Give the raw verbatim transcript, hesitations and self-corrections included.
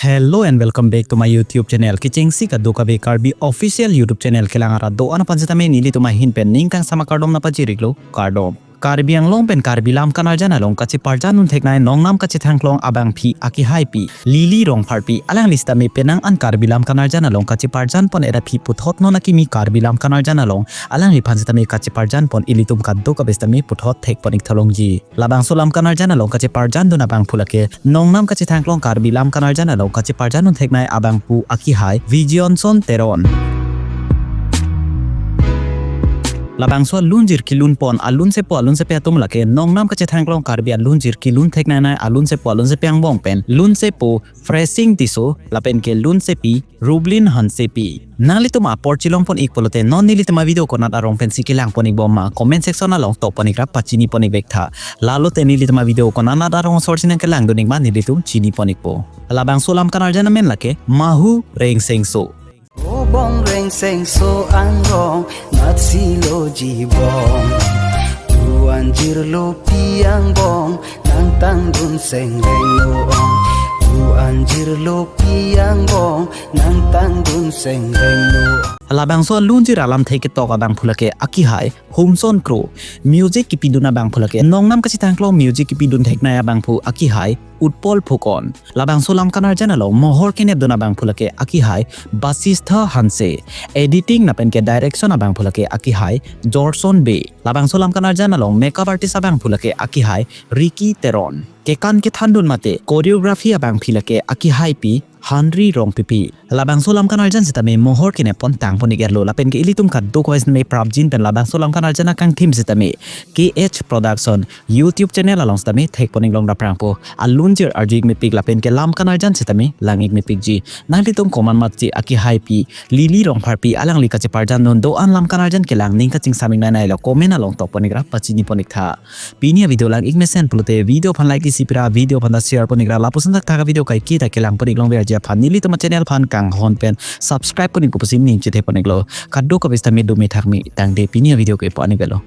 Hello and welcome back to my YouTube channel. Kechengsi kadokave Karbi official YouTube channel kelang arat do-an aphan sitame nelitum ahin pen ning kangsam akardom nangpajir-iklo, kardom. Karbi Anglong pen Karbi Lamkan Arjan along kacheparjan un theknei nongnam kachethangklong abangpi akehaipi Lily Rongpharpi alangli sitame penang an Karbi Lamkan Arjan along kacheparjan pon-et aphi puthot non akimi Karbi Lamkan Arjan along alangliphan sitame kacheparjan pon ilitum kadokave sitame puthot thekpon-ik thalongji. Labangso Lamkan Arjan along kacheparjandun abangphu lake nongnam kachethangklong Karbi Lamkan Arjan along kacheparjan un theknei abangphu akehai Vijonson Teron. Labangso alunjir kelun pon alunsepo alunsepi atum lake nongnam kachethangklong Karbi alunjir kelun theknei nai alunsepo alunsepi angbong pen lunsepo Fresing Tisso lapen ke lunsepi Rublin Hansepi. Nanglitum apor chelong pon-ik pulote non nelitum avideo konat arong pensi kelang pon-ik bom ma comment section along tokpon-ikra pachini pon-ik vek tha. Lalote nelitum avideo konat arong asor si nangkelangdun-ik ma nelitum chini pon-ikpo. Labangso Lamkan Arjan amen lake Mahu Rengsengso. Obong Rengsengso angbong, matsilo jibong. Pu anjirlo pi angbong, nangtangdun seng renglo ong. Pu anjirlo pi angbong, nangtangdun seng renglo. Labangso alunjir alamthe ketok abangphu lake akehai Humson Kro. Music kepidun abangphu lake nongnam kachethangklong music kepidun theknei abangphu akehai Utpol Phukon. Labangso Lamkan Arjan along mohor kenepdun abangphu lake akehai Basistha Hanse. Editing lapen ke direction abangphu lake akehai Jorson Bey. Labangso Lamkan Arjan along makeup artist abangphu lake akehai Ricky Teron. Kekan kethandun mate choreography abangpi lake akehaipi Henry Rongpipi. Labangso Lamkan Arjan sitame mohor kenep pon tangpon-ik-etlo lapen ke ilitum kadokave sitame prapjin pen labangso Lamkan Arjan akangthim sitame K H Production YouTube channel along sitame thekpon-ik long daprangpo. Alunjir arju-ik mepik lapen ke Lamkan Arjan sitame lang-ik mepikji. Nanglitum komat matsi akehaipi Lily Rongpharpi alangli kacheparjandun do-an Lamkan Arjan kelang ning kachingsam-ik nai nailo comment along tokpon-ikra pachini pon-ik tha. Pini avideo lang-ik mesen pulote video aphan like isi pira, video aphan ta share pon-ikra lapuson thakthak avideo kaike ta kelang pon-ik longverji aphan nelitum achannel aphan kanghon pen subscribe pon-ikpo pusi ning chethe pon-iklo. Kadokave sitame dome thakme tangte pini avideo ke pu-an-ik avelo.